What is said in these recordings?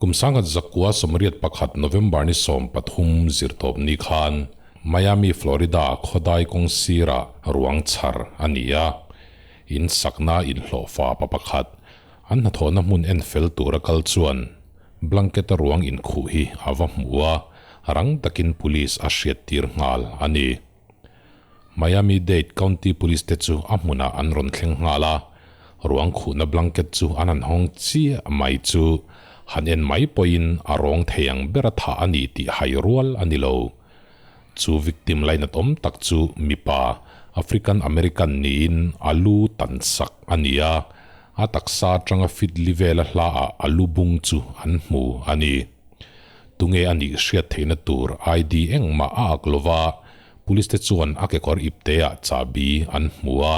Kum 1981 November ni 13 zirtawp ni khan Miami, Florida khawdai kawng sirah ruang chhar a ni a. In sakna inhlawhfa pa pakhat an hnathawhna hmun en fel tura kal chuan blanket-a ruang inkhuh hi a va hmu a, rang takin police a hriattir nghal a ni. Miami-Dade County Police te chu a hmunah an rawn thleng nghal a, ruang khuhna blanket chu an han hawng chiah mai chu han en mai pawhin a rawng thei ang bera thah a ni tih hai rual a ni lo. Chu victim lainat awm tak chu mipa African American niin a lu tan sak a ni a, a taksa atanga fit li vela hlaah a lu bung chu an hmu a ni. Tunge a nih hriat theihna tur ID engmah a ak lova, Police te chuan a kekawr ipteah chahbi an hmu a,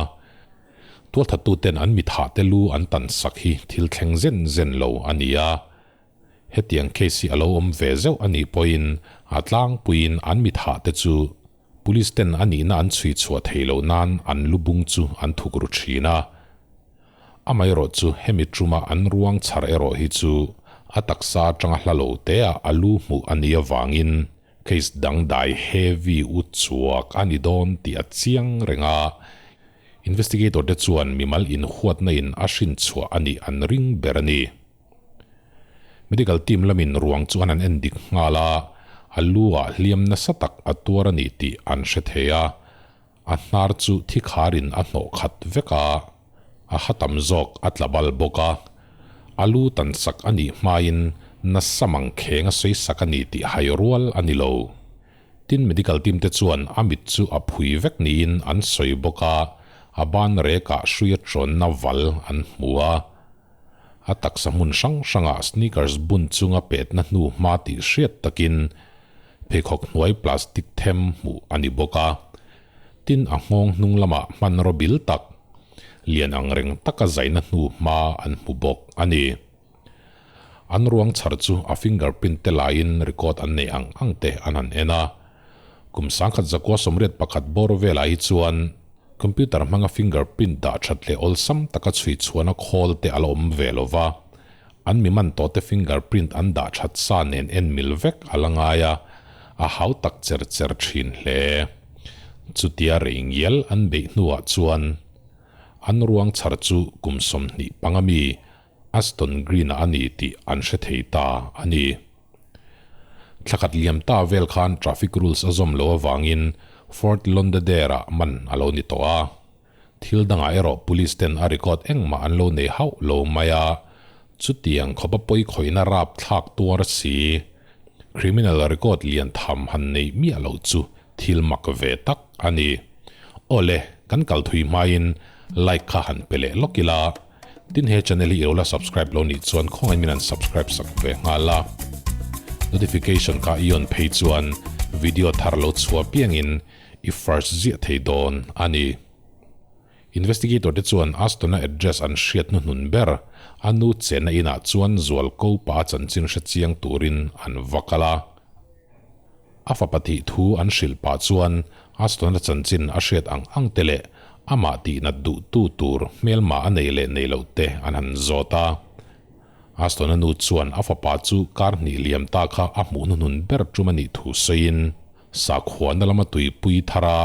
tualthattuten an mithah te lu an tan sak hi thil thleng zen zen lo a ni a. Hetiang case hi a lo awm ve zeuh a nih pawhin a tlangpuiin an mithah te chu Police ten a nihna an chhui chhuah thei loh nan an lu bung chu an thuk ru thin a. Amaherawh chu hemi tuma an ruang chhar erawh hi chu a taksa atanga hla lo teah a lu hmuh a nih avangin Case dangdai heavy u chuak a ni dawn tih a chiang reng a, investigator te chuan mimal inhuatna in a hrin chhuah a nih an ring ber a ni. Medical team lamin ruang chu an han en dik nghal a, a lu ah hliam nasa tak a tuar a ni tih an hre thei a, a hnar chu thi kharin a hnawh khat vek a, a ha tam zawk a tla bal bawk a, a lu tan sak a nih hmain nasa mang kheng a sawi sak a ni tih hai rual a ni lo. Tin medical team te chuan a mit chu a phui vek niin an sawi bawk a, a ban rekah hrui a tawnna val an hmu a, a taksa hmun hrang hrangah sneakers bun chunga petna hnu hma tih hriat takin pheikhawk hnuai plastic them hmuh a ni bawk a. Tin, a nghawng hnung lamah hmanraw bil tak, lian ang reng taka zaina hnu hma an hmu bawk a ni. An ruang chhar chu a fingerprint te laiin record an neih ang ang te an han en a. Kum 1981 bawr velah hi chuan computer hmanga fingerprint dah that leh awlsam taka chhui chhuahna khawl te a la awm ve lo va, an mi man tawhte fingerprint an dah that sa nen en mil vek a la ngai a, a hau tak cher cher thin hle. Chutia rei ngial an beih hnuah chuan an ruang chhar chu kum 25 mi Aston Green-a a ni tih an hre thei ta a ni. Thlakhat liam ta vel khan traffic rules a zawm lo avangin Fort Lauderdale-ah man a lo ni tawh a. Thil dangah erawh police ten a record engmah an lo nei hauh lo mai a, chutiang khawpa pawi khawihna rap thlak tuar si, criminal record lian tham han neih miah loh chu thil mak ve tak a ni. Awle, kan kal thui hmain like kha han pe leh lawk ila, tin he channel hi i lo la subscribe lo nih chuan khawngaih min han subscribe sak ve nghal a, notification kha i on phei chuan video thar lo chhuah piangin I first ziah thei dawn a ni. Investigator te chuan Aston-a address an hriat hnuhnun ber, a nu chenna inah chuan zual ko pa chanchin hre chiang turin an va kal a. A fapa thih thu an hrilh pah chuan Aston-a chanchin a hriat ang ang te leh amah tihnat duhtu tur hmelma a nei leh nei loh te an han zawt a. Aston-a nu chuan a fapa chu kar hnih liam ta kha a hmuh hnuhnun ber tum a nih thu sawiin, Sakhuana lama tuipui thara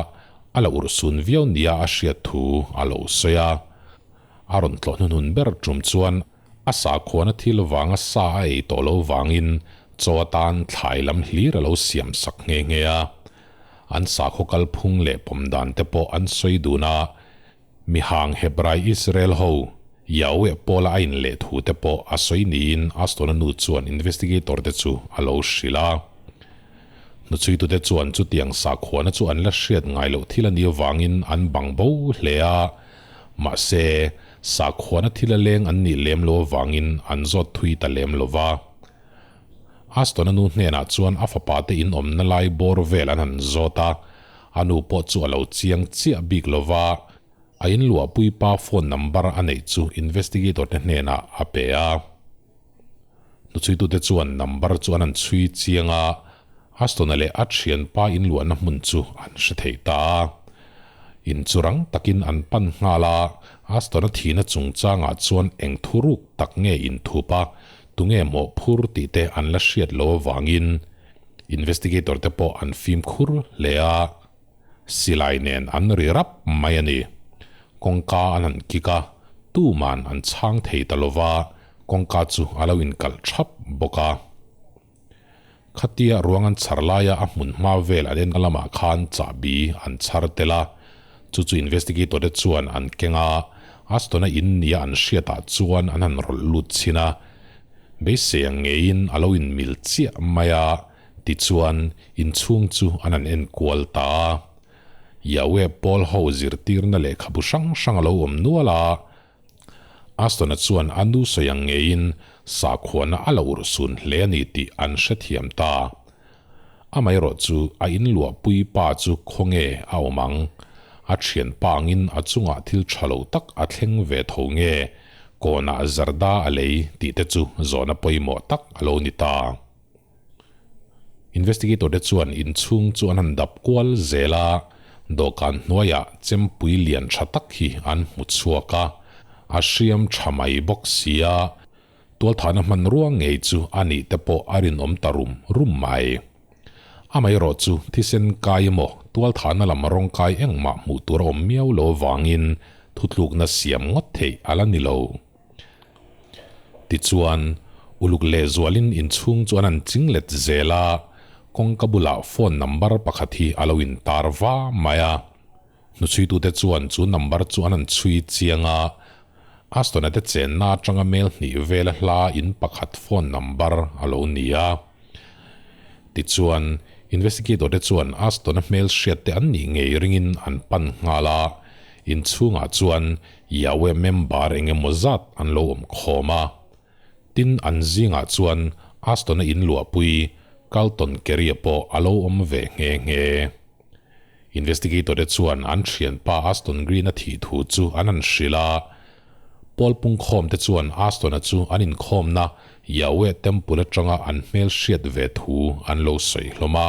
a la urhsun viau nia a hriat thu a lo sawi a. A rawn tlawh hnuhnun ber tum chuan a sakhuana thil vanga sa a ei tawh lo vangin chaw atan thlai lam hlir a lo siam sak nghe nghe a. An sakhaw kalphung leh pawm dan te pawh an sawi dun a, mihang Hebrai Israel ho Yahweh pawla a inleh thu te pawh a sawi niin Aston-a nu chuan investigator te chu a lo hrilh a. Hnuchhuitute chuan chutiang sakhuana chu an la hriat ngai loh thil a nih avangin an bang bo hle a, mahse, sakhuana thil a leng an nih lem lo avangin an zawt thui ta lem lo va. Aston-a nu hnenah chuan a fapa te inawmna lai bawr vel an han zawt a, a nu pawh chu a lo chiang chiah bik lo va, a inluahpui pa phone number a neih chu investigator te hnenah a pe a. Hnuchhuitute chuan number chu an han chhui chiang a, Aston-a leh a thianpa inluahna hmun chu an hre thei ta a. In chu rang takin an pan nghal a, Aston-a thihna chungchangah chuan eng thuruk tak nge inthup a, Tunge mawhphur tih te an la hriat lo avangin investigator te pawh an fimkhur hle a, silai nen an ri rap mai a ni. Kawngka an han kik a, tuman an chhang thei ta lova, kawngka chu a lo inkalh thap bawk a. Khatia ruang an chhar laia a hmun hma vel an en lamah khan chahbi an chhar tel a, chu chu investigator te chuan an keng a, Aston-a in nia an hriatah chuan an han rawlh lut chhin a, beisei ang ngeiin a lo inmil chiah mai a, tichuan inchhung chu an han en kual ta a. Yahweh pawl ho zirtirna lehkhabu hrang hrang a lo awm nual a, Aston-a chuan a nu sawi ang ngeiin sakhuana a la urhsun hle a ni tih an hrethiam ta. Amaherawh chu a inluahpui pa chu khawnge a awm ang? A thianpa angin a chungah thil tha lo tak a thleng ve tho nge kawnah zarda a lei tih te chu zawhna pawimawh tak a lo ni ta. Investigator te chuan inchhung chu an han dap kual zel a, dawhkan hnuaiah chempui lian tha tak hi an hmu chhuak a, a hriam tha mai bawk si a, tualthahna hmanrua ngei chu a nih te pawh a rinawm ta rum rum mai. Amaherawh chu thisen kai emaw tualthahna lam rawng kai engmah hmuh tur a awm miau lo avangin thutlukna siam ngawt theih a la ni lo. Tichuan, uluk lehzualin inchhung chu an han ching let zel a, kawngka bulah phone number pakhat hi a lo intar va mai a. Hnuchhuitute chuan chu number chu an han chhui chiang a, Aston-a te chenna atanga mel hnih vela hla in pakhat phone number a lo ni a. Tichuan, investigator te chuan Aston-a hmelhriat te an nih ngei ringin an pan nghal a, inchhungah chuan Yahweh member eng emaw zat an lo awm khawm a. Tin, an zingah chuan Aston-a in luahpui Carlton Kerry-a pawh a lo awm ve nghe nghe. Investigator te chuan an thianpa Aston Green-a thih thu chu an han hrilh a. Pawl pungkhawm te chuan Aston-a chu an inkhawmna Yahweh Temple atanga an hmel hriat ve thu an lo sawi hlawm a.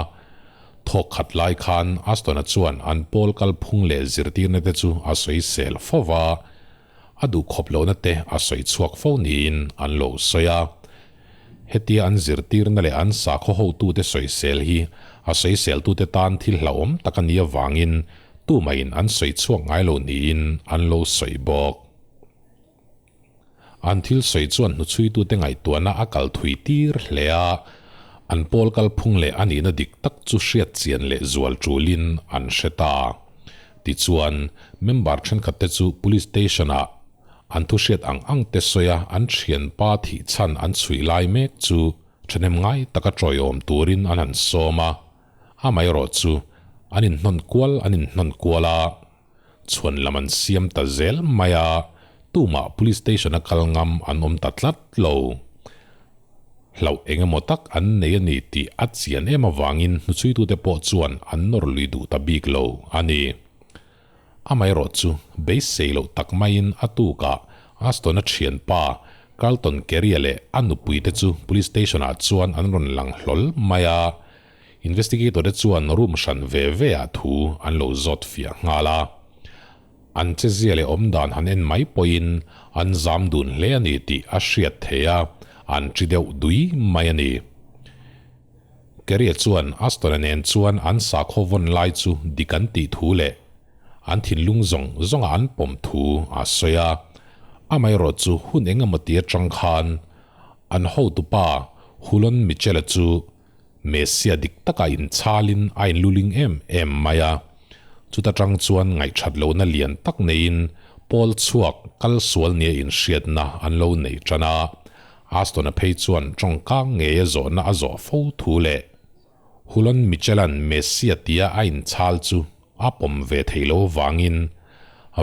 Thawk khat lai khan Aston-a chuan an pawl kalphung leh zirtirna te chu a sawi sel fo va, a duhkhawp lohna te a sawi chhuak fo niin an lo sawi a. Hetia an zirtirna leh an sakhaw hotute sawisel hi a sawiseltute tan thil hlauhawm tak a nih avangin tumahin an sawi chhuak ngai lo niin an lo sawi bawk. An thil sawi chuan hnuchhuitute ngaihtuahna a kal thui tir hle a, an pawl kalphung leh a nihna dik tak chu hriat chian leh zual tulin an hre ta. Tichuan, member thenkhatte chu Police Station-ah an thu hriat ang ang te sawi a an thianpa thih chhan an chhui lai mek chu thahnem ngai taka tawiawm turin an han sawm a, amaherawh chu an inhnawn kual an inhnawn kual a. Chhuan lam an siam ta zel mai a, tumah police station a kal ngam an awm ta tlat lo. Hlauh eng emaw tak an nei a ni tih a chian em avangin hnuchhuitute pawh chuan an nawr lui duh ta bik lo a ni. Amaherawh chu beisei loh tak maiin a tukah Aston-a thianpa Carlton Kerry-a leh a nupuite chu police station-ah chuan an rawn lang hlawl mai a, Investigator te chuan room hran ve ve ah thu an lo zawt fiah nghal a. An chezia leh awmdan han en mai pawhin an zam dun hle a ni tih a hriat theih a, an ṭi deuh dui mai a ni. Kerry-a chuan Aston-a nen chuan an sakhaw vawn lai chu dik an tih thu leh an thinlung zawng zawnga an pawm thu a sawi a. Amaherawh chu hun eng emaw ti atang khan an hotupa Hulon Mitchell-a chu Messia dik taka inchalin a inluling em em mai a. Chuta tang chuan ngaihṭhat lohna lian tak neiin Paul chhuak kal sual nia inhriatna an lo nei ṭan a. Aston-a phei chuan ṭawngkang ngeia zawhna a zawh fo thu leh Hulon Mitchell-a'n Messia tia a inchal chu a pawm ve thei lo vangin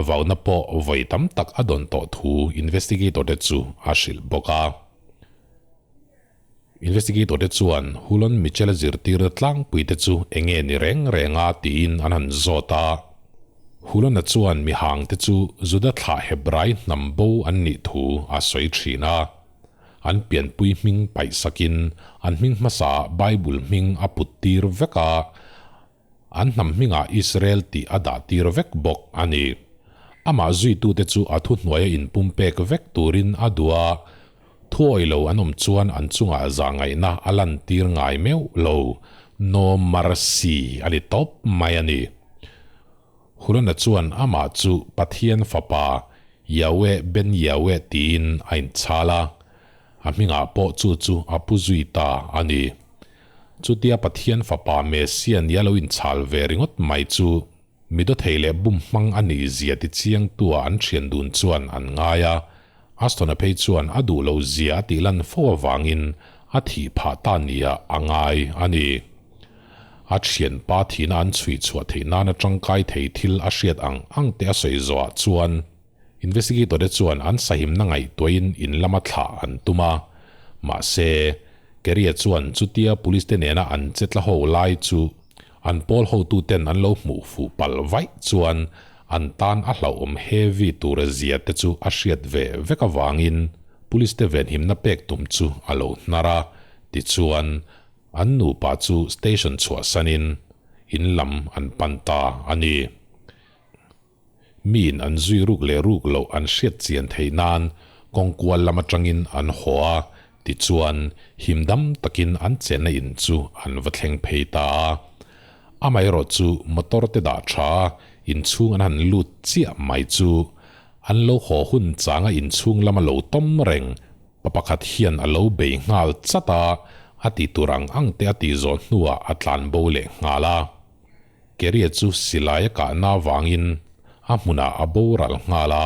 vauna pawh vawi tam tak a dawn tawh thu investigator-te chu a hrilh bawk a. Investigator te chuan Hulon Mitchell-a zirtirna tlangpui te chu enge ni reng reng a tiin an han zawt a. Hulon-a chuan mihang te chu Juda thlah Hebrai hnam bo an nih thu a sawi thin a. An pianpui hming paih sakin an hming hmasaah Bible hming a put tir vek a. An hnam hmingah Israel tih a dah tir vek bawk a ni. Amah zuitute chu a thuhnuaia inpumpek vek turin a duh a. Thuawih lo an awm chuan an chungah zahngaihna a lantir ngai meuh lo, no mercy a ni tawp mai a ni. Hulona chuan amah chu Pathian Fapa, Yahweh ben Yahweh tiin a inchhal a, a hmingah pawh chu chu a pu zui ta a ni. Chutia Pathian Fapa Messiah nia lo inchhal ve ringawt mai chu Mi dawthei leh bum hmang a nih zia ti chiangtua an thian dun chuan an ngai a, Aston-a phei chuan a duh lo zia a tih lan fo avangin a thih phah ta nia a ngai a ni. A thianpa thihna an chhui chhuah theih nana tangkai thei thil a hriat ang ang te a sawi zawhah chuan Investigator te chuan an sahimna ngaihtuahin in lama thlah an tum a, mahse, Kerry-a chuan chutia police te nena an che tla ho lai chu An pawl hotuten an lo hmuh fuh palh vaih chuan an tan a hlauhawm heavy tura zia te chu a hriat ve vek avangin police te venhimna pek tum chu a lo hnar a, tichuan an nupa chu station chhuahsanin in lam an pan ta a ni. Miin an zui ruk leh ruk loh an hriat chian theih nan kawngkual lam atangin an haw a, tichuan him dam takin an chenna in chu an va thleng phei ta a. Amaherawh chu motor te dah tha a, inchhung an han lut chiah mai chu an lo haw hun changa inchhung lama lo tawm reng pa pakhat hian a lo bei nghal chat a, a ti tur ang ang te a tih zawh hnuah a tlanbo leh nghal a. Keria chu silai a kahna avangin a hmunah a boral nghal a,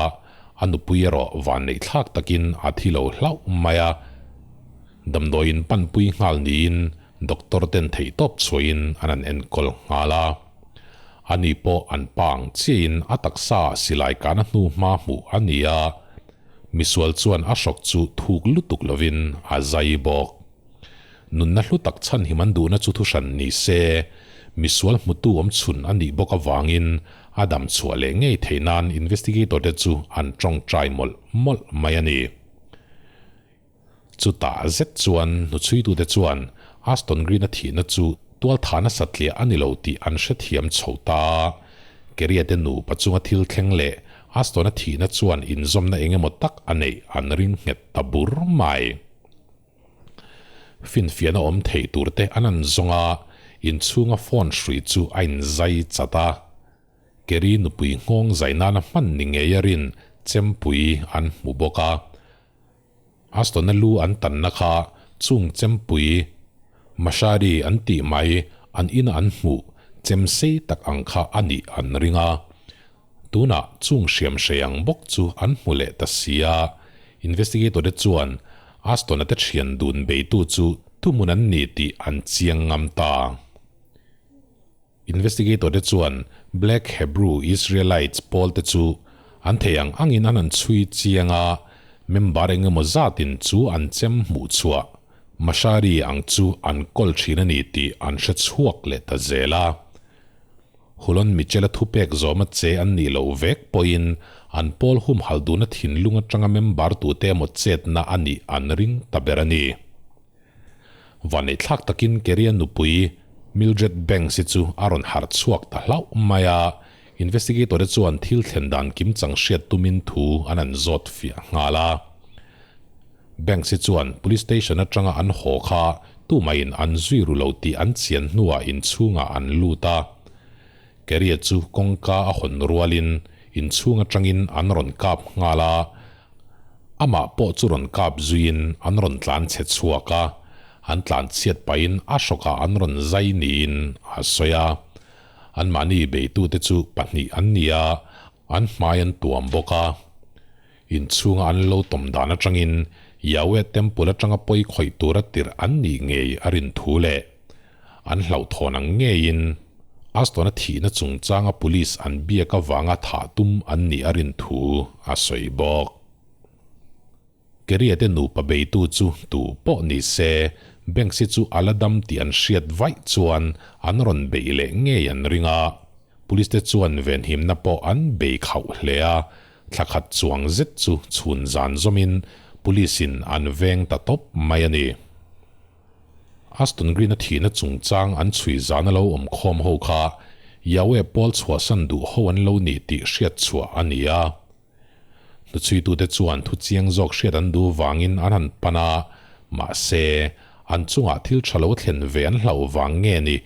a nupui erawh vanneih thlak takin a thi lo hlauh mai a. Damdawiin panpui nghal niin doctor ten theihtawp chhuahin an an enkawl nghal a. Ani pawh an pa ang chiahin a taksa ah silai kahna hnu hma hmuh a ni a, misual chuan a hrawk chu thuk lutuk lovin a zai bawk. Nunna hlu tak chhan him an duhna chu thuhran ni se, misual hmutu awm chhun a nih bawk avangin a dam chhuah leh ngei theih nan investigator te chu an tawngtai mawlh mawlh mai a ni. Chutah zet chuan hnuchhuitute chuan Aston Green-a thihna chu tualthahna satliah a ni lo tih an hrethiam chho ta a. Keria te nupa chunga thil thleng leh Aston-a thihna chuan inzawmna engemaw tak a neih an ring nghet ta bur mai. Finfiahna awm thei tur te an an zawng a, inchhunga phone hrui chu a inzai chat a. Kerry nupui nghawng zai nana hman ni ngei a rin chempui an hmu bawk a. Aston-a lu an tanna kha chung chempui Mashari an tih mai an ina an hmuh chem sei tak ang kha a nih an ring a. Tunah chung hriam hrei ang bawk chu an hmu leh ta si a, investigator te chuan Aston-a te thian dun beitu chu thuhmun an ni tih an chiang ngam ta. Investigator te chuan Black Hebrew Israelites pawl te chu an thei ang angin an han chhui chiang a, member eng emaw zatin chu an chem hmuh chhuah Mashari ang chu an kawl thin a ni tih an hre chhuak leh ta zel a. Hulon Mitchell-a thupek zawma che an nih loh vek pawhin an pawl humhal duhna thinlung atanga member tute emaw chetna a nih an ring ta ber a ni. Vaneihthlak takin Kerry-a nupui Mildred Banks-i chu a rawn harh chhuak ta hlauh mai a, investigator-te chuan thil thlen dan kimchang hriat tumin thu an an zawt fiah nghal a. Banks-i chuan police station atanga an haw kha tumahin an zui ru lo tih an chian hnuah inchhungah an lut a. Kerry-a chu kawngka a hawn rualin inchhung atangin an rawn kap nghal a, amah pawh chu rawn kap zuiin an rawn tlan chhe chhuak a, an tlan chhiat pahin a hrawkah an rawn zai niin a sawi a. Anmahni beitute chu pahnih an ni a, an hmai an tuam bawk a. Inchhunga an lo tawm dan atangin Yahweh Temple atanga pawi khawih tura tirh an nih ngei a rin thu leh an hlauhthawn ang ngeiin Aston-a thihna chungchanga police an biak avanga thah tum an nih a rin thu a sawi bawk. Keria te nupa beitu chu tu pawh ni se Banks-i chu a la dam tih an hriat vaih chuan an rawn beih leh ngei an ring a, police te chuan venhimna pawh an bei khauh hle a, Thla khat chuang zet chu chhun zan zawmin police in an veng ta tawp mai a ni. Aston Green-a thihna chungchang an chhui zan a lo awm khawm ho kha Yahweh pawl chhuahsan duh ho an lo ni tih hriat chhuah a ni a. Hnuchhuitute chuan thu chiang zawk hriat an duh vangin an han pan a, mahse, an chungah thil tha lo thlen ve an hlauh vang nge ni,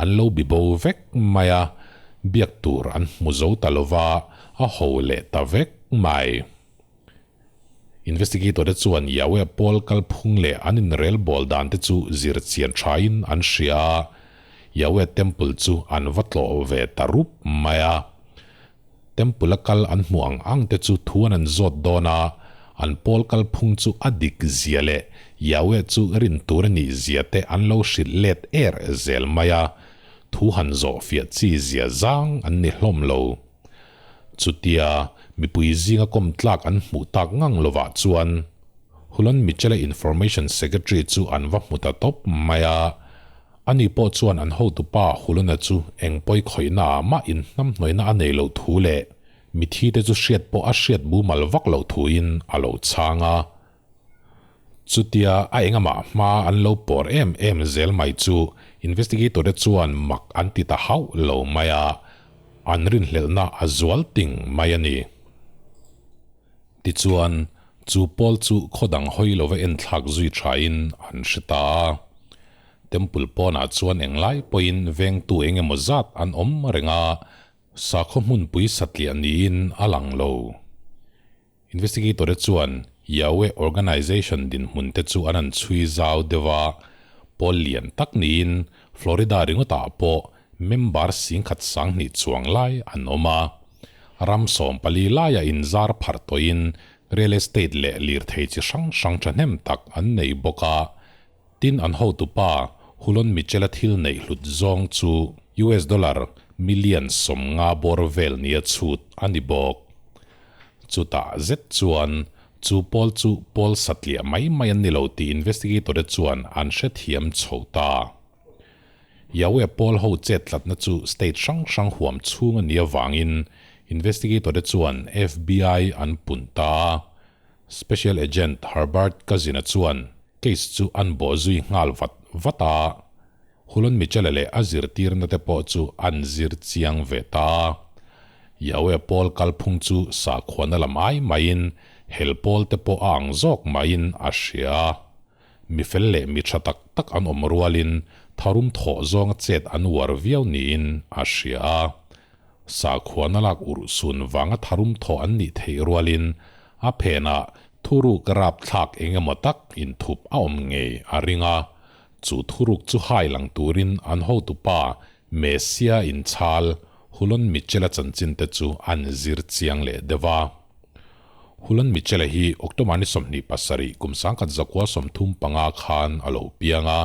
an lo bi bo vek mai a, biak tur an hmu zo ta lo va, a ho leh ta vek mai. Investigator te chuan Yahweh pawl kalphung leh an inrel bawl dan te chu zir chian thain an hria a, Yahweh Temple chu an va tlawh ve ta rup mai a. Temple a kal an hmuh ang ang te chu thu an an zawt dawn a, an pawl kalphung chu a dik zia leh Yahweh chu rin tur a nih zia te an lo hrilh let er zel mai a, thu han zawh fiah chi zia zang an ni hlawm lo. Chutia mipui zinga kawm tlak an hmuh tak ngang lovah chuan Hulon Michele Information Secretary chu an va hmu ta tawp mai a, Ani pawh chuan an hotupa Hulona chu eng pawi khawihna ah mah inhnamhnawihna a nei loh thu leh mithi te chu hriat pawh a hriat mumal vak loh thuin a lo chhang a. Chutia a engamah hma an lo pawr em em zel mai chu investigator te chuan mak an ti ta hauh lo mai a, an rinhlelhna a zual ting mai a ni. Tichuan, chu pawl chu khaw dang hawi lova enthlak zui thain an hre ta a. Temple pawnah chuan englai pawhin vengtu eng emaw zat an awm reng a, sakhaw hmunpui satliah niin a lang lo. Investigator-te chuan Yahweh Organization dinhmun te chu an han chhui zau deuh a, pawl lian tak niin Florida ringawtah pawh member singkhat sanghnih chuang lai an awm a. Ram 14 laia inzar pharh tawhin real estate leh lirthei chi hrang hrang thahnem tak an nei bawk a. Tin an hotupa Hulon Mitchell-a thil neih hlut zawng chu US dollar million 50 bawr vel nia chhut a ni bawk. Chutah zet chuan chu pawl chu pawl satliah mai mai an ni lo tih investigator-te chuan an hrethiam chho ta. Yahweh pawl ho chet tlatna chu state hrang hrang huam chhung a nih avangin investigator te chuan FBI an pun ta a. Special Agent Herbert Cousin-a chuan case chu an bawh zui nghal vat vat a. Hulon Mitchell-a leh a zirtirna te pawh chu an zir chiang ve ta a. Yahweh pawl kalphung chu sakhuana lam ai maiin hel pawl te pawh a ang zawk maiin a hria a. Mi fel leh mi tha tak tak an awm rualin tharum thawh zawnga chet an uar viau niin a hria a. Sakhuana lak urh sun vanga tharum thawh an nih theih rualin a phenah thuruk rapthlak eng emaw tak inthup a awm ngei a ring a. Chu thuruk chu hai lang turin an hotupa Messia inchhal Hulon Mitchell-a chanchin te chu an zir chiang leh deuh a. Hulon Mitchell-a hi October ni 27 kum 1935 khan a lo piang a.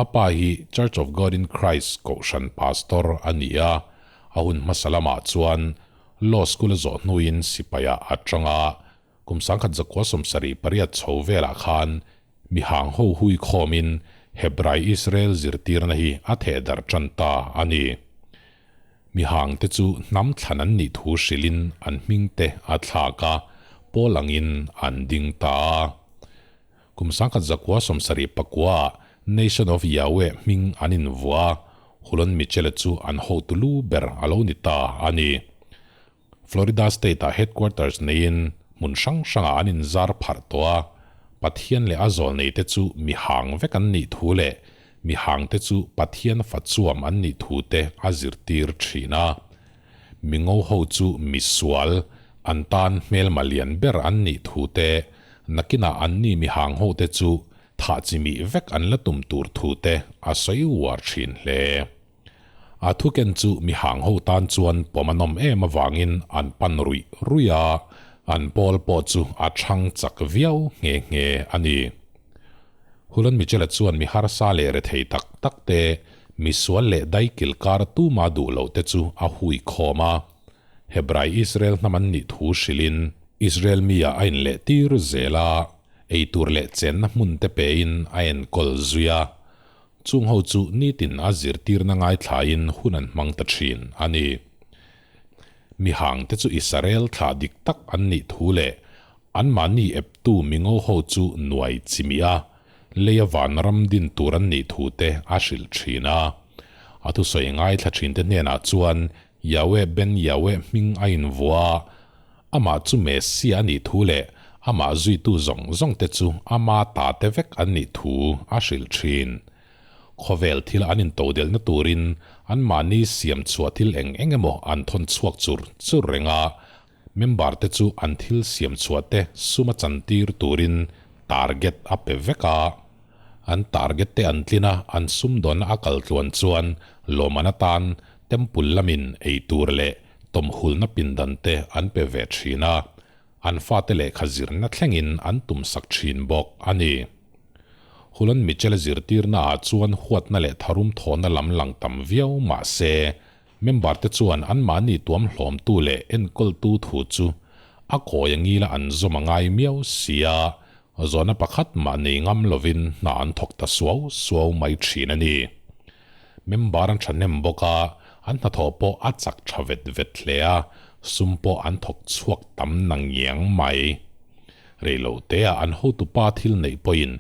A pa hi Church of God in Christ kohhran pastor a ni a, a hun hmasa lamah chuan Law School a zawh hnuin sipaiah a tang a, kum 1978 chho velah khan mihang ho hui khawmin Hebrai Israel zirtirna hi a thehdarh tan ta a ni. Mihang te chu hnam thlan an nih thu hrilhin an hming te a thlak a, pawl angin an ding ta a. Kum 1979 ah Nation of Yahweh hming an invuah a, Hulon Mitchell-a chu an hotu lu ber a lo ni ta a ni. Florida State-ah headquarters neiin hmun hrang hrangah an inzar pharh tawh a, Pathian leh a zawlneite chu mihang vek an nih thu leh mihangte chu Pathian fachuam an nih thu te a zirtir thin a. Mingo ho chu misual, an tan hmelma lian ber an nih thu te, nakinah anni mihang hote chu thah chimih vek an la tum tur thu te a sawi uar thin hle. A thuken chu mihang ho tan chuan pawm a nawm em avangin an pan ruih ruih a, an pawl pawh chu a chhang chak viau nghe nghe a ni. Hulon Mitchell-a chuan mi harsa leh rethei tak tak te, misual leh daikil kar tuma duh loh te chu a hui khawm a. Hebrai Israel hnam an nih thu hrilhin Israel mi-ah a inlehtir zel a, eitur leh chenna hmun te pein a enkawl zui a. Chung ho chu nitin a zirtirna ngaithlain hun an hmang ta thin a ni. Mihangte chu Israel thlah dik tak an nih thu leh anmahni eptu mingo ho chu nuai chimih a, leia vanram din tur an nih thu te a hrilh thin a. A thusawi ngaithla thinte hnenah chuan Yahweh ben Yahweh hming a invuah a. Amah chu Messia a nih thu leh amah zuitu zawng zawngte chu ama ta te vek an nih thu a hrilh thin. Khawvel thil an intodelhna turin anmahni siam chhuah thil eng eng emaw an thawn chhuak chur chur reng a, member te chu an thil siam chhuah te suma chantir turin target a pe vek a. An target te an tlin a, an sumdawnna a kal tluan chuan lawmman atan temple lamin ei tur leh tawmhulna pindan te an pe ve thin a, an fate lehkha zirna thlengin an tumsak thin bawk a ni. Hulon Mitchell-a zirtirnaah chuan huatna leh tharum thawhna lam lang tam viau mah se, member te chuan anmahni tuam hlawmtu leh enkawltu thu chu a kawi a ngila an zawm a ngai miau si a, zawhna pakhat mah nei ngam lovin hna an thawk ta suau suau mai thin a ni. Member an thahnem bawk a, an hnathawh pawh a chak tha vet vet hle a, sum pawh an thawk chhuak tam na ngiang mai. Reilo teah an hotupa thil neih pawhin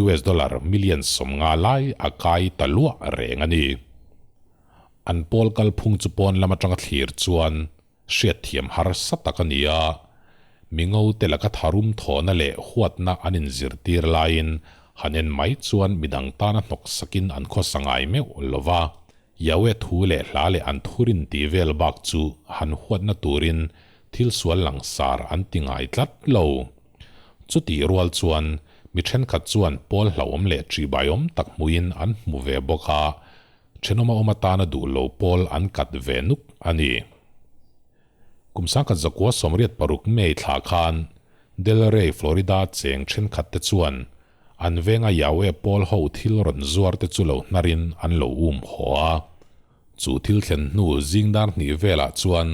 US dollar million 50 lai a kai ta luah reng a ni. An pawl kalphung chu pawn lam atanga thlir chuan hriatthiam harsa tak a ni a, mingo te laka tharum thawhna leh huatna an inzirtir laiin han en mai chuan midang tana hnawk sakin an khawsa ngai meuh lo va, Yahweh thu leh hla leh an thurin tih vel bak chu han huatna turin thil sual langsar an ti ngai tlat lo. Chutih rual chuan mi thenkhat chuan pawl hlauhawm leh ṭihbaiawm tak hmuhin an hmu ve bawk a, Thenawma awm atana duh lo pawl an kat ve nuk a ni. Kum 1986 May thla khan Delray, Florida cheng thenkhat te chuan an venga Yahweh pawl ho thil rawn zuar te chu lo hnarin an lo um haw a. Chu thil thlen hnu zing dar hnih velah chuan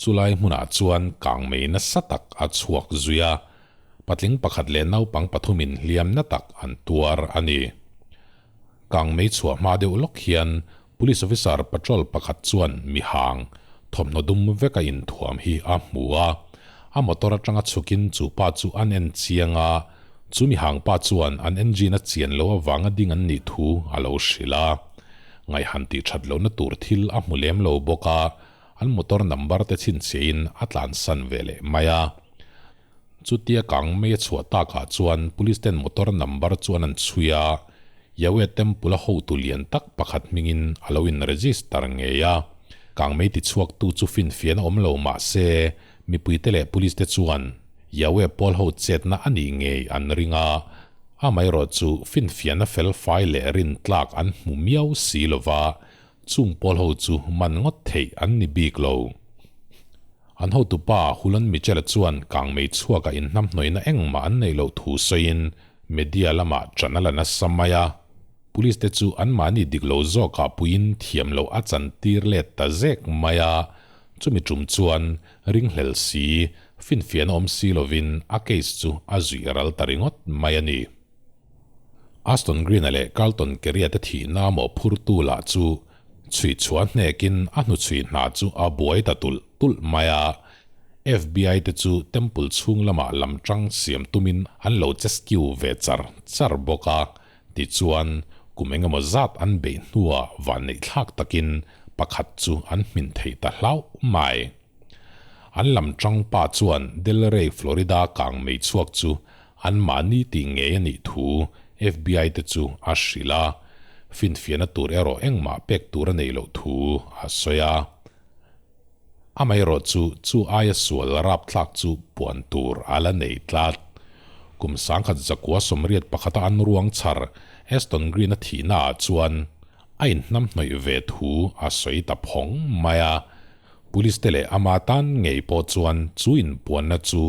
chulai hmunah chuan kangmei nasa tak a chhuak zui a, patling pakhat leh naupang pathumin hliam na tak an tuar a ni. Kangmei chhuah hma deuh lawk hian Police officer patrol pakhat chuan mihang thawmhnaw dum veka inthuam hi a hmu a, a motor atanga chhukin chu pa chu an en chiang a, chu mihang pa chuan an engine a chian loh avanga ding an nih thu a lo hrilh a. Ngaihan tih that lohna tur thil a hmu lem lo bawk a, an motor number te chhinchhiahin a tlansan ve leh mai a. Chutia kang mai a chhuah takah chuan police ten motor number chuan an chhui a, Yahweh Temple a hotu lian tak pakhat hmingin a lo in register ngei a. Kang mai tichhuaktu chu finfiahna awm lo mah se, mipuite leh police te chuan Yahweh pawl ho chetna a nih ngei an ring a, amaherawh chu finfiahna fel fai leh rintlak an hmu miau si lova, chung pawl ho chu man ngawt theih an ni bik lo. An hotupa Hulon Mitchell-a chuan kangmei chhuakah inhnamhnawihna engmah an neih loh thu sawiin media lamah ṭan a la nasa mai a. Police te chu anmahni dik lo zawkah puiin thiam loh a chantir let ta zek mai a, chumi ṭum chuan ringhlel si, finfiahna awm si lovin a case chu a zuih ral ta ringawt mai a ni. Aston Green-a leh Carlton Kerry-a te thihna mawhphurtu lah chu Chhui chhuah hnekin a hnuchhui hna chu a buai ta tulh tulh mai a. FBI te chu temple chhung lamah lam tang siam tumin an lo che skew ve char char bawk a. Tichuan, kum engemaw zat an beih hnuah vanneih thlak takin pakhat chu an hmin thei ta hlauh mai. An lam tang pa chuan Delray, Florida kang mei chhuak chu anmahni tih ngei a nih thu FBI te chu a hrilh a, finfiahna tur erawh engmah pek tur a neih loh thu a sawi a. Amaherawh chu chu aia sual rapthlak chu puan tur a la nei tlat. Kum 1981 a an ruang chhar Aston Green-a thihnaah chuan a inhnamhnawih ve thu a sawi ta phawng mai a. Police te leh ama tan ngei pawh chuan chu inpuanna chu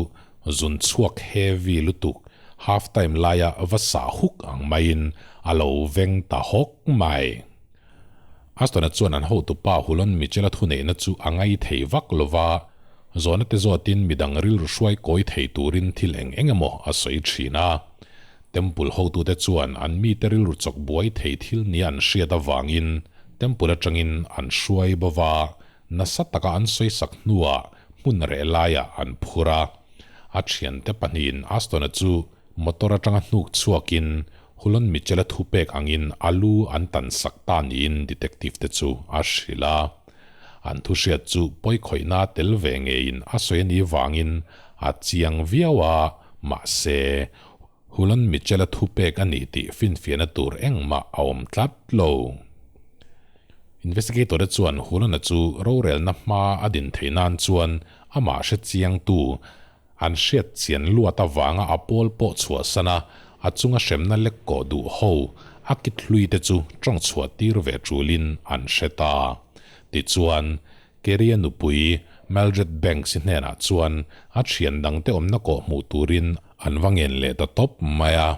zun chhuak heavy lutuk half time laia va sah huk ang maiin a lo veng ta hawk mai. Aston-a chuan an hotupa Hulon Mitchell-a thuneihna chu a ngai thei vak lo va, zawhna te zawtin midang rilru hruai kawi thei turin thil eng eng emaw a sawi thin a. Temple hotute chuan an mite rilru chawk buai thei thil nia an hriat avangin Temple atangin an hruai bo va, nasa taka an sawi sak hnuah hmun reh laiah an phur a. A thiante pahnihin Aston-a chu motor atanga hnuk chhuakin Hulon Mitchell-a thupek angin a lu an tan sak ta niin detective te chu a hrilh a. An thu hriat chu pawi khawihna tel ve ngeiin a sawi a nih vangin a chiang viau a, mahse, Hulon Mitchell-a thupek a ni tih finfiahna tur engmah a awm tlat lo. Investigator-te chuan Hulon-a chu rorelna hma a din theih nan chuan amah hre chiangtu an hriat chian luat avanga a pawl pawh chhuahsan a, a chunga hremna lek kawh duh ho a kit hlui te chu tawng chhuah tir ve tulin an hre ta. Tichuan, Kerry-a nupui Mildred Banks-i hnenah chuan a thian dangte awmna kawh hmuh turin an va ngen leh ta tawp mai a.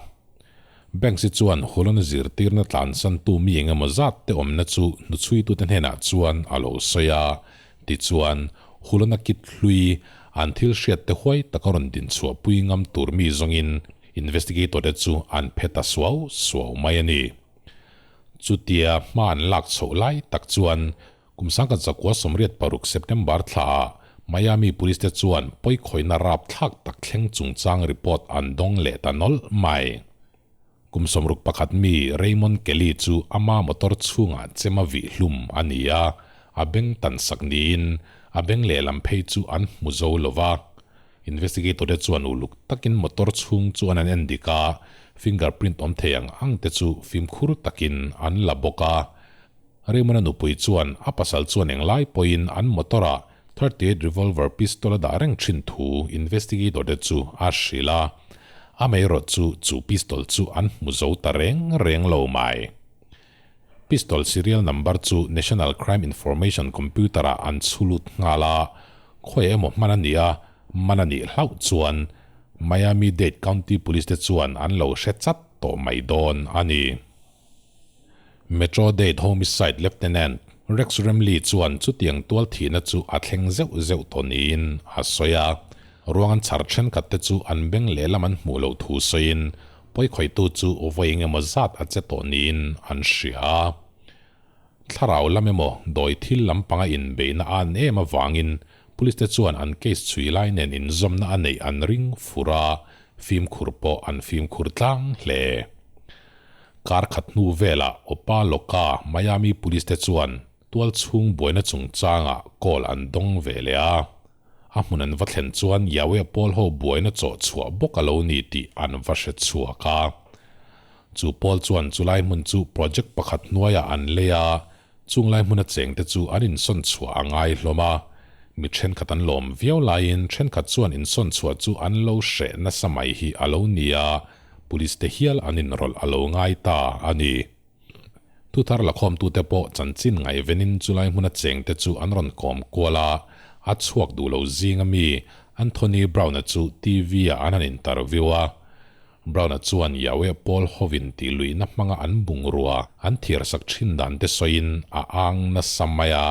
Banks-i chuan Hulon-a zirtirna tlansantu mi eng emaw zat te awmna chu hnuchhuitute hnenah chuan a lo sawi a. Tichuan, Hulon-a kit hlui an thil hriat te huai taka rawn dinchhuahpui ngam tur mi zawngin investigator-te chu an phe ta suau suau mai a ni. Chutia hma an lak chhoh lai tak chuan Kum sangkhat zakua 86 September thlaah Miami Police te chuan pawikhawihna rapthlak tak thleng chungchang report an dawng leh ta nawlh mai. Kum 61 mi Raymond Kelly chu ama motor chhungah chem a vih hlum a ni a, a beng tan sak niin a beng lehlam phei chu an hmu zo lo va. Investigator te chuan uluk takin motor chhung chu an an endik a, fingerprint awm thei ang ang te chu fimkhur takin an la bawk a. Raymond-a nupui chuan a pasal chuan englai pawhin an motor-ah 38 revolver pistol a dah reng thin thu investigator te chu a hrilh a, amaherawh chu chu pistol chu an hmu zo ta reng reng lo mai. Pistol serial number chu National Crime Information Computer-ah an chhu lut nghal a, khawi emaw hman a nih a, man a nih hlauh chuan Miami-Dade County Police te chuan an lo hre chat tawh mai dawn a ni. Metro Dade Homicide Lieutenant Rex Remley chuan chutiang tual thihna chu a thleng zeuh zeuh tawh niin a sawi a. Ruang an chhar thenkhat te chu an beng lehlam an hmuh loh thu sawiin pawikhawihtu chu vawi engemaw zat a che tawh niin an hria a. Thlarau lam emaw dawi thil lampanga inbeihna a an em avangin Police te chuan an case chhui lai nen inzawmna a neih an ring fur a, fimkhur pawh an fimkhur tlang hle. Kar khat hnu velah Opa Loka Miami Police te chuan tual chhung buaina chungchangah call an dawng ve leh a. A hmun an va thlen chuan Yahweh pawl ho buaina chawh chhuah bawk a lo ni tih an va hre chhuak a. Chu pawl chuan chulai hmun chu project pakhat hnuaiah an lei a, chunglai hmuna chengte chu an insawn chhuah a ngai hlawm a. Mi thenkhat an lawm viau laiin thenkhat chuan insawn chhuah chu an lo hreh nasa mai hi a lo ni a. Police te hial an inrawlh a lo ngai ta a ni. Thuthar lakhawmtute pawh chanchin ngaihvenin chulai hmuna chengte chu an rawn kawm kual a, a chhuak duh lo zinga mi Anthony Brown-a chu TV-ah an han interview a. Brown-a chuan Yahweh Pawl hovin tih luihna hmanga an bungrua an thiarsak thin dan te sawiin a ang nasa mai a,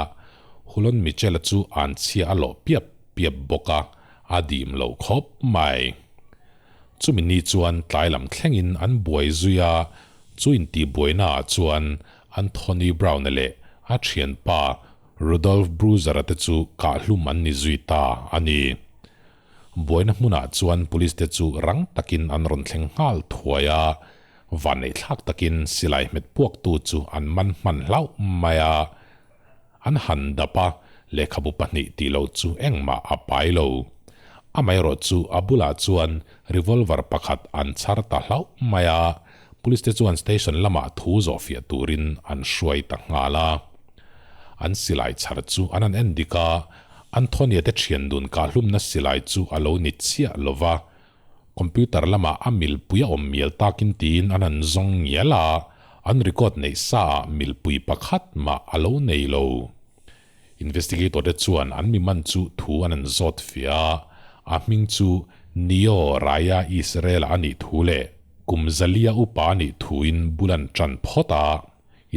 Hulon Mitchell-a chu an chhia a lawh piap piap bawk a, a dim lo khawp mai. Chumi ni chuan tlai lam thlengin an buai zui a, chu intihbuainaah chuan Anthony Brown-a leh a thianpa Rudolph Bruiser-a te chu kahhlum an ni zui ta a ni. Buaina hmunah chuan police te chu rang takin an rawn thleng nghal thuai a, vanneihthlak takin silai hmet puaktu chu an man hman hlauh mai a. An han dap a, lehkhabu pahnih tih loh chu engmah a pai lo. Amaherawh chu a bulah chuan revolver pakhat an chhar ta hlauh mai a, police te chuan station lamah thu zawhfiah turin an hruai ta nghal a. An silai chhar chu an han en dik a, Anthony-a te thian dun kahhlumna silai chu a lo ni chiah lo va, Computer lamah a milpui a awm mial takin tiin an han zawng ngial a, an record neih sa ah milpui pakhat mah a lo nei lo. Investigator te chuan an mi man chu thu an han zawt fiah a, a hming chu Neo Raya Israel-a a nih thu leh kum zalia upa a nih thuin bul an tan phawt a.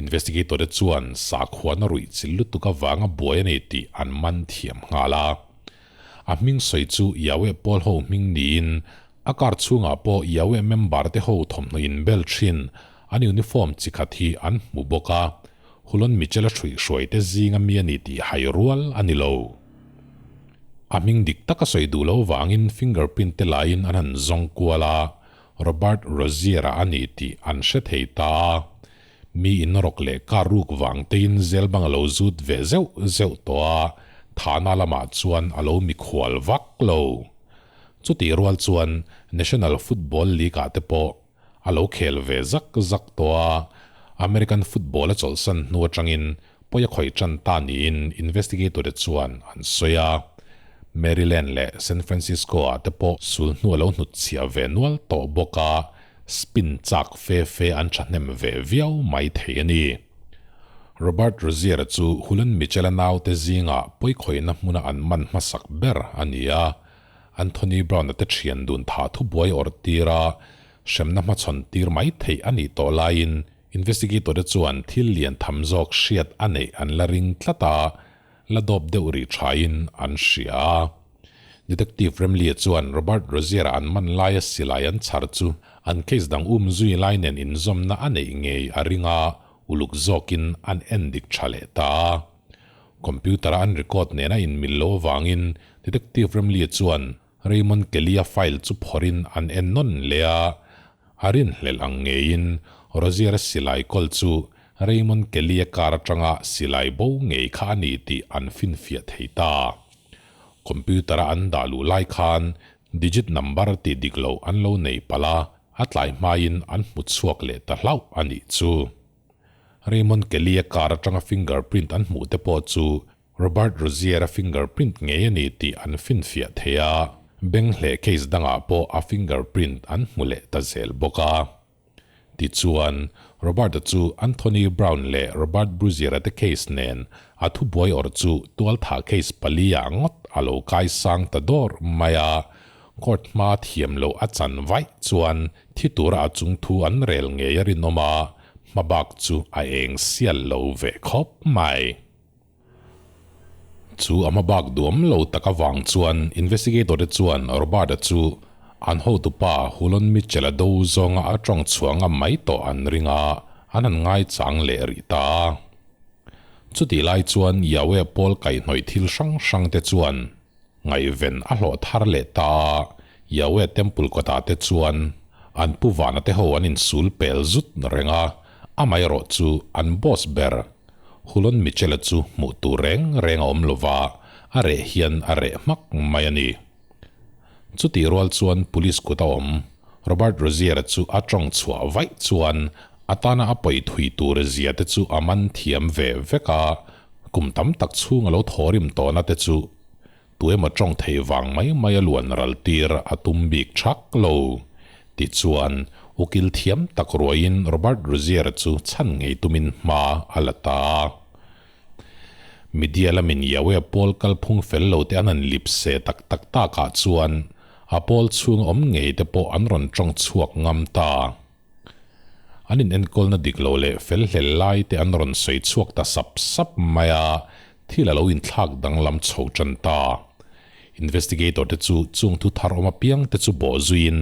Investigator te chuan sakhuana ruih chil lutuk avanga buai a nei tih an man thiam nghal a. A hming sawi chu Yahweh pawl ho hming niin, a car chhungah pawh Yahweh member te ho thawmhnaw inbel thin an uniform chi khat hi an hmu bawk a, Hulon Mitchell-a hruihhruai te zinga mi a ni tih hai rual a ni lo. A hming dik taka sawi duh lo vangin fingerprint te laiin an han zawng kual a, Robert Rozier-a a ni tih an hre thei ta a. Mi in rawk leh car ruk vang tein zel bang a lo zut ve zeuh zeuh tawh a, thahna lamah chuan a lo mikhual vak lo. Chutih rual chuan National Football League ah te pawh a lo khel ve zak zak tawh a, American football a chawlhsan hnu atangin pawi a khawih tan ta niin investigator te chuan an sawi a. Maryland leh San Francisco ah te pawh sul hnu a lo hnutchhiah ve nual tawh bawk a, spin chak fe fe an thahnem ve viau mai thei a ni. Robert Rozier-a chu Hulan Mitchell-a naute zingah pawikhawihna hmuna an man hmasak ber a ni a, Anthony Brown-a te thian dun tha thubuai awrh tira hremna hmachhawn tir mai theih a nih tawh laiin investigator te chuan thil lian tham zawk hriat a neih an la ring tlat a, la dawp deuh rih thain an hria a. Detective Remley-a chuan Robert Rozier-a an man laia silai an chhar chu an case dang um zui lai nen inzawmna a neih ngei a ring a, uluk zawkin an en dik tha leh ta a. Computer-a an record nena inmil lo avangin Detective Remley-a chuan Raymond Kelly-a file chu phawrhin an en nawn leh a, a rinhlelh ang ngeiin Rozier-a silai kawl chu Raymond Kelly-a car atanga silai bo ngei kha a ni tih an finfiah thei ta. Computer-a an dah luh lai khan digit number tih dik loh an lo nei palh a, a tlai hmain an hmu chhuak leh ta hlauh a nih chu. Raymond Kelly-a car atanga fingerprint an hmuh te pawh chu Robert Rozier-a fingerprint ngei a ni tih an finfiah thei a, Benghleh case dangah pawh a fingerprint an hmu leh ta zel bawk a. Tichuan, Robert-a chu Anthony Brown leh Robert Bruzier-a te case nen a thubuai awrh chu tualthah case pali-ah ngawt a lo kai sang ta dawr mai a, court hma thiam loh a chan vaih chuan thi tura a chung thu an rel ngei a rinawm a, hmabak chu a eng sial lo ve khawp mai. Chu a hmabak duam lo tak avang chuan investigator te chuan Robert-a chu an hotupa Hulon Mitchell-a do zawnga a tawng chhuah ngam mai tawh an ring a, an han ngaichang leh rih ta a. Chutih lai chuan Yahweh pawl kaihhnawih thil hrang hrang te chuan ngaihven a hlawh thar leh ta a, Yahweh temple kawtah te chuan an pu vana te ho an insul pel zut reng a, amaherawh chu an boss ber Hulon Mitchell-a chu hmuh tur reng reng a awm lo va, a reh hian a reh hmak mai a ni. Chutih rual chuan police kut a awm. Robert Rozier-a chu a tawng chhuah vaih chuan a tana a pawi thui tur zia te chu a man thiam ve vek a, kum tam tak chhung a lo thawrim tawhna te chu tuemaw tawng thei vang mai mai a luan ral tir a tum bik thak lo. Tichuan, ukil thiam tak ruaiin Robert Rozier-a chu chhan ngei tumin hma a la ta a. Media lamin Yahweh pawl kalphung fel lo te an han lip se tak tak takah chuan a pawl chhung awm ngei te pawh an rawn tawng chhuak ngam ta. An inenkawlna dik lo leh fel hlel lai te an rawn sawi chhuak ta sap sap mai a, thil a lo inthlak danglam chho tan ta. Investigator te chu chung thu thar awm apiang te chu bawh zuiin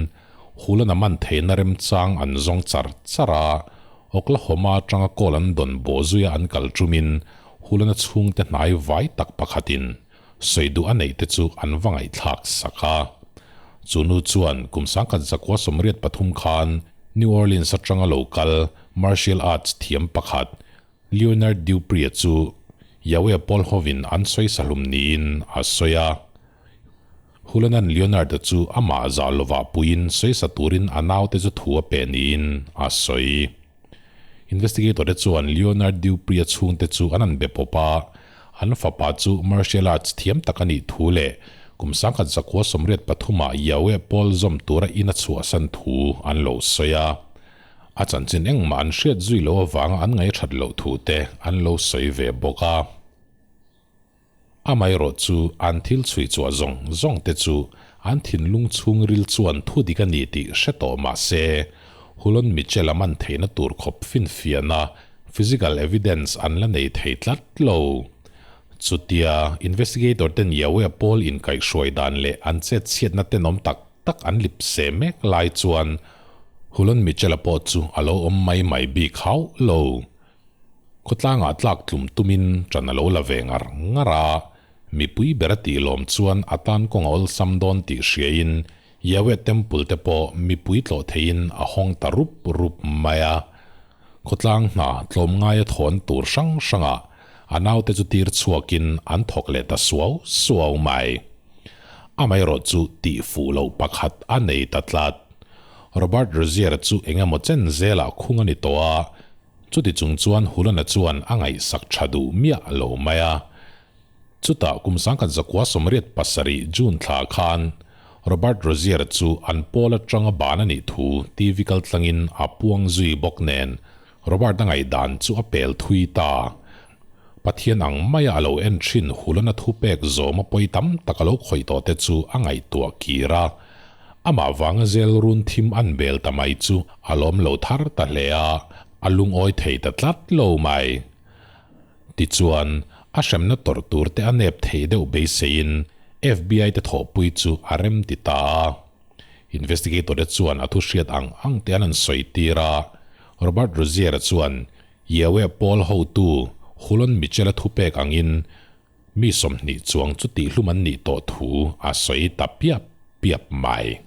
Hulan a man theihna remchang an zawng char char a, Oklahoma atanga call an dawn bawh zuia an kal tumin Hulan a chhungte hnai vai tak pakhatin sawi duh a neih te chu an va ngaihthlak sak a. Chu nu chuan kum sangkhat zakua 83 khan New Orleans atanga lo kal martial arts thiam pakhat Leonard Dupree-a chu Yahweh pawl hovin an sawi sahlum niin a sawi a. Hulanan Leonard-a chu amah zah lovah puiin sawisa turin a naute chu thu a pe niin a sawi. Investigator te chuan Leonard Dupree-a chhungte chu an han be pawp a, an fapa chu martial arts thiam tak a nih thu leh kum 1983 ah Yahweh pawl zawm tura in a chhuahsan thu an lo sawi a. A chanchin engmah an hriat zui loh avanga an ngaihṭhat loh thu te an lo sawi ve bawk a. Amaherawh chu an thil chhui chhuah zawng zawng te chu an thinlung chhungril chuan thu dik a ni tih hre tawh mah se, Hulon Mitchell a man theihna tur khawp finfiahna, physical evidence, an la nei thei tlat lo. Chutia investigator ten Yahweh pawl inkaihhruai dan leh an chetchhiatna tenawm tak tak an lip se mek lai chuan Hulon Mitchell-a pawh chu a lo awm mai mai bik hauh lo. Khawtlangah tlak tlum tumin ṭan a lo la ve ngar ngar a, mipui ber a tih lawm chuan a tan kawng a awlsam dawn tih hriain Yahweh Temple te pawh mipui tlawh theihin a hawng ta rup rup mai a. Khawtlang hna tlawmngaia thawn tur hrang hrangah a naute chu tir chhuakin an thawk leh ta suau suau mai. Amaherawhchu tih fuh loh pakhat a nei ta tlat. Robert Rozier-a chu eng emaw chen zelah khung a ni tawh a, chuti chung chuan Hulana chuan a ngaihsak tha duh miah lo mai a. Chutah kum 1987 June thla khan Robert Rozier chu an pawl atanga ban a nih thu TV kaltlangin a puang zui bawk nen Robert a ngaihdan chu a pel thui ta. Pathian ang maia a lo en thin Hulana thupek zawma pawi tam tak a lo khawih tawh te chu a ngaihtuah kir a. Amah vanga zel run thim an bel ta mai chu a lawm lo thar ta hle a, a lungawi thei ta tlat lo mai. Tichuan, a hremna tawrh tur te a nep thei deuh beiseiin FBI te thawhpui chu a rem ti ta a. Investigator te chuan a thu hriat ang ang te an han sawi tir a. Robert Rozier-a chuan Yahweh pawl hotu Hulon Mitchell-a thupek angin mi 20 chuang chu tihhlum an nih tawh thu a sawi ta piap piap mai.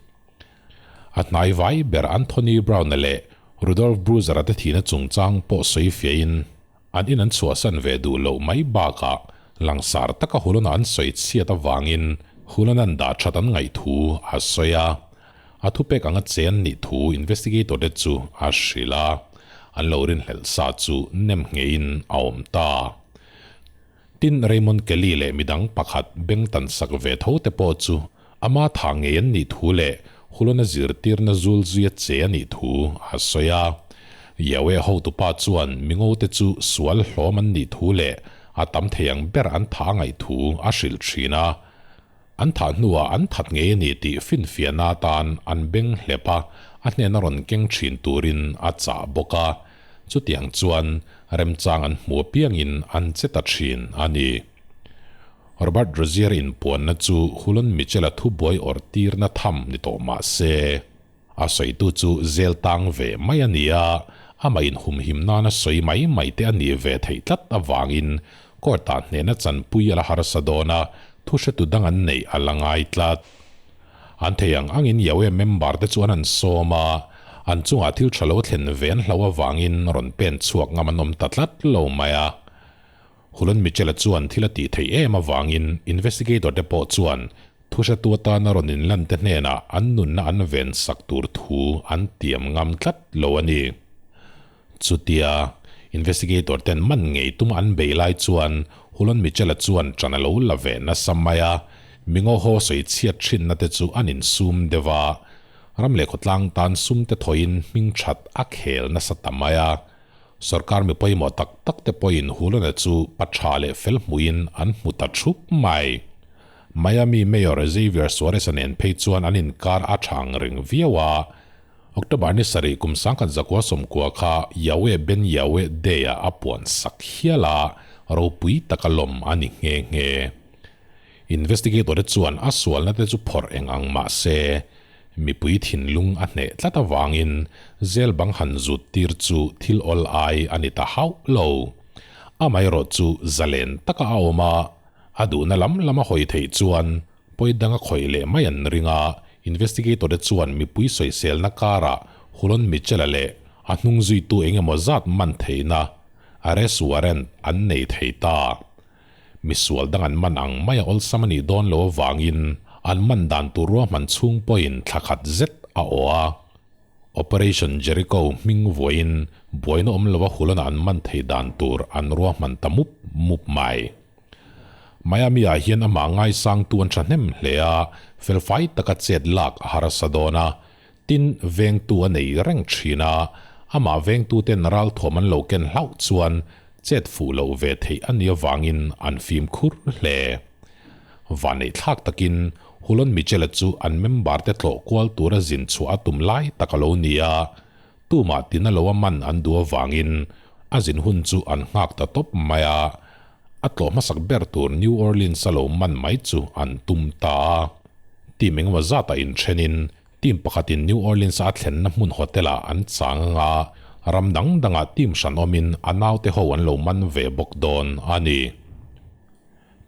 A hnai vai ber Anthony Brown-a leh Rudolph Bruiser-a te thihna chungchang pawh sawi fiahin an in an chhuahsan ve duh loh mai bakah langsar taka Hulona an sawi chhiat avangin Hulon-a'n dah that an ngaih thu a sawi a. A thupek anga che an nih thu investigator te chu a hrilh a, an lo rinhlelh sa chu nem ngheiin a awm ta. Tin, Raymond Kelly leh midang pakhat beng tan sak ve tho te pawh chu ama tha ngei an nih thu leh Hulona zirtirna zul zuia che a nih thu a sawi a. Yahweh hotupa chuan mingo te chu sual hlawm an nih thu leh a tam thei ang ber an tha ngaih thu a hrilh thin a. An thah hnuah an that ngei a ni tih finfiahna atan an beng hlep a, a hnena rawn keng thin turin a chah bawk a. Chutiang chuan remchang an hmu apiangin an che ta thin a ni. Robert Rozier inpuanna chu Hulon Mitchell-a thubuai awrh tirna tham ni tawh mah se, a sawitu chu zel tang ve mai a ni a, amah inhumhim nana sawi mai mai te a nih ve theih tlat avangin court-ah hnehna chanpui a la harsa dawn a, thuhretu dang an neih a la ngai tlat. An thei ang angin Yahweh member te chu an han sawm a, an chungah thil tha lo thlen ve an hlauh avangin rawn pen chhuak ngam an awm ta tlat lo mai a. Hulon Mitchell-a chuan thil a tih theih em avangin investigator te pawh chuan thuhretu atana rawn inlan te hnenah an nunna an ven sak tur thu an tiam ngam tlat lo a ni. Chutia investigator ten man ngei tum an bei lai chuan Hulon Mitchell-a chuan ṭan a lo la ve nasa mai a, mingo haw sawi chhiat ṭhinna te chu an insum deuh a, ram leh khawtlang tan sum te thawiin hming ṭhat a khel nasa ta mai a. Sorkar mi pawimawh tak tak te pawhin Hulon-a chu pa ṭha leh fel hmuhin an hmu ta ṭhup mai. Miami Mayor Xavier Suarez-a nen phei chuan an inkar a ṭha ang reng viau a, October ni sarih kum 1990 kha Yahweh Ben Yahweh Day-ah a puan sak hial a, ropui taka lawm a ni nghe nghe. Investigator te chuan a sualna te chu phawrh eng ang mah se, mipui thinlung a hneh tlat avangin zel bang han zut tir chu thil awl ai a ni ta hauh lo. Amaherawh chu zalen taka a awm a, a duhna lam lama hawi theih chuan Pawi dang a khawih leh mai an ring a, investigator te chuan mipui sawiselna karah Hulon Mitchell-a leh a hnung zuitu eng emaw zat man theihna arrest warrant an nei thei ta. Misual dang an man ang mai a awlsam a nih dawn lo avangin an man dan tur ruahman chhung pawhin thla khat zet a awh a. Operation Jericho hming vuahin buaina awm lova Hulon-a an man thei dan tur an ruahman ta mup mup mai. Miami-ah hian amah ngaisangtu an thahnem hle a, felfai taka chet lak a harsa dawn a, tin vengtu a nei reng thin a, amah vengtuten ralthuam an lo ken hlauh chuan chet fuh loh ve theih a nih avangin an fimkhur hle. Vanneih thlak takin Hulon Mitchell-a chu an member-te tlawh kual tura zin chhuah a tum lai tak a lo ni a, tumah tina lo a man an duh avangin a zin hun chu an nghak ta tawp mai a. A tlawh hmasak ber tur New Orleans a lo man mai chu an tum ta a. Team engemaw zatah inthenin team pakhatin New Orleans a thlenna hmun hotel-ah an chang ang a, ram dang dangah team hran awmin a naute ho an lo man ve bawk dawn a ni.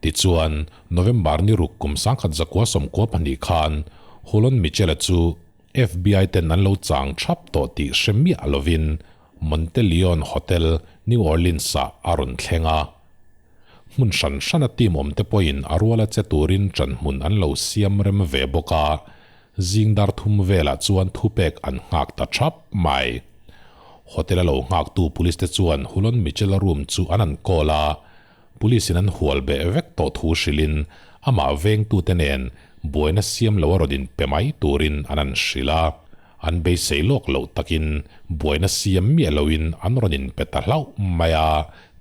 Tichuan, November ni ruk kum 1992 khan Hulon Mitchell-a chu FBI ten an lo chang thap tawh tih hre miah lovin, Monteleone Hotel, New Orleans-ah a rawn thleng a. Hmun hran hrana team awmte pawhin a ruala che turin ṭanhmun an lo siam rem ve bawk a, zing dar thum velah chuan thupek an nghak ta ṭhap mai. Hotel-a lo nghaktu police te chuan Hulon Mitchell-a room chu an an call a, police in an hual beh vek tawh thu hrilhin amah vengtute nen buaina siam lo a rawn inpe mai turin an an hrilh a. An beisei lawk loh takin buaina siam miah loin an rawn inpe ta hlauh mai a,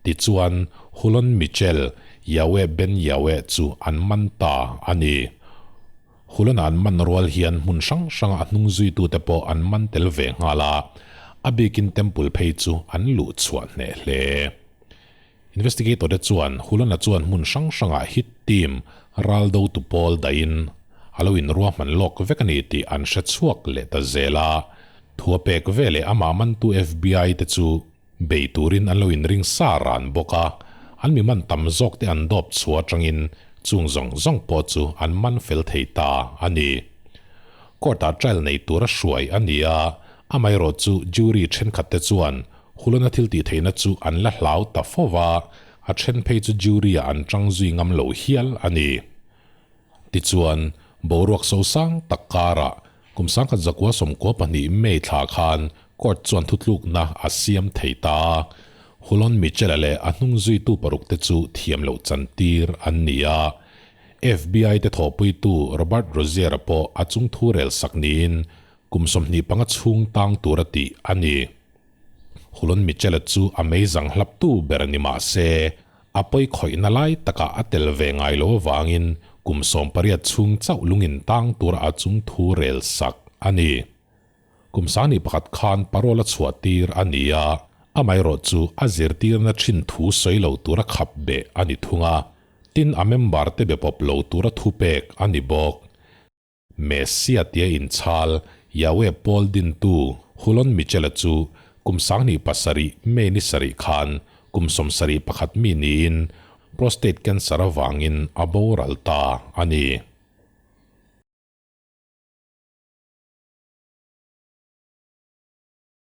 tichuan Hulon Mitchell, Yahweh Ben Yahweh chu an man ta a ni. Hulon-a an man rual hian hmun hrang hranga a hnung zuitute pawh an man tel ve nghal a, a bikin Temple phei chu an luh chhuah hneh hle. Investigator te chuan Hulana chuan hmun hrang hrangah hit team ral dotu pawl dahin a lo inruahman lawk vek a ni tih an hre chhuak leh ta zel a. Thu a pek veleh amah mantu FBI te chu bei turin an lo inring sa ran bawk a, an mi man tam zawk te an dawp chhuah atangin chung zawng zawng pawh chu an man fel thei ta a ni. Court-ah trial nei tura hruai a ni a, amaherawhchu jury thenkhat te chuan Hulana thil tih theihna chu an la hlau ta fo va, a then phei chu jury-ah an tang zui ngam lo hial a ni. Tichuan, boruak sosang tak karah kum 1992 May thla khan court chuan thutlukna a siam thei ta a, Hulon Mitchell-a leh a hnung zuitu parukte chu thiam loh chantir an ni a. FBI te thawhpuitu Robert Rozier-a pawh a chungthu rel sak niin kum 25 chhung tang tura tih a ni. Hulon Mitchell-a chu a meizang hlaptu ber ni mah se, a pawi khawihna lai takah a tel ve ngai lo avangin kum 18 chhung chauh lungin tang tura a chung thu rel sak a ni. Kum 21 khan parole a chhuah tir a ni a, amaherawh chu a zirtirna thin thu sawi lo tura khap beh a ni thung a, tin a member te be pawp lo tura thupek a ni bawk. Messia tia inchhal Yahweh pawl dintu Hulon Mitchell-a chu kum 27 May ni sarih khan kum 71 mi niin prostate cancer avangin a boral ta a ni.